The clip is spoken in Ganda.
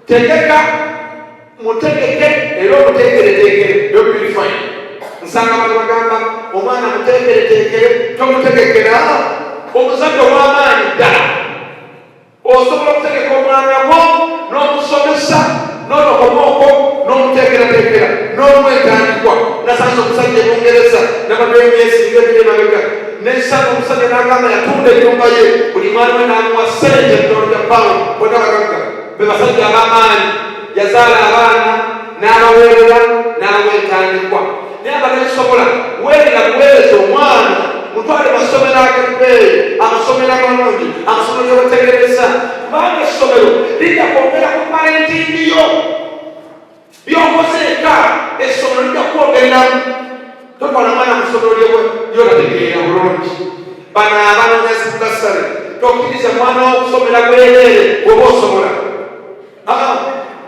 Tegeka, mutegeke era omuteekereteekere. You'll be fine. Nsanga abantu bagamba omwana muteekereteekere, tomutegekera. Omuzadde ow'amaanyi ddala osobola okutegeka omwana wo n'omusomesa n'onokomooko n'omuteekerateekera n'omwetandikwa. Nasanze omusajja e Bungereza, nabaddeyo emyezi ng'ebiri emabega, nensanga omusajja n'agamba yatunda ennyumba ye, buli mwana we n'amuwa ssente ebitolo bya pawundi. Bonna bagagga, be basajja ab'amaanyi. Yazaala abaana n'abaweerera n'abawa entandikwa. Naye abatakisobola, weerera buweereza omwana, mutwale masomero ag'ebbeeyi, amasomero amalungi, amasomero gebategereza, kubanga essomero lijja kwongera ku parenting yo. By'okoze eka, essomero lijja kukwongereramu. Totwala mwana mu ssomero lyotategeera bulungi. Bano abanoonya zi bursary, tokkiriza mwana wo okusomera bwereere bw'oba osobola.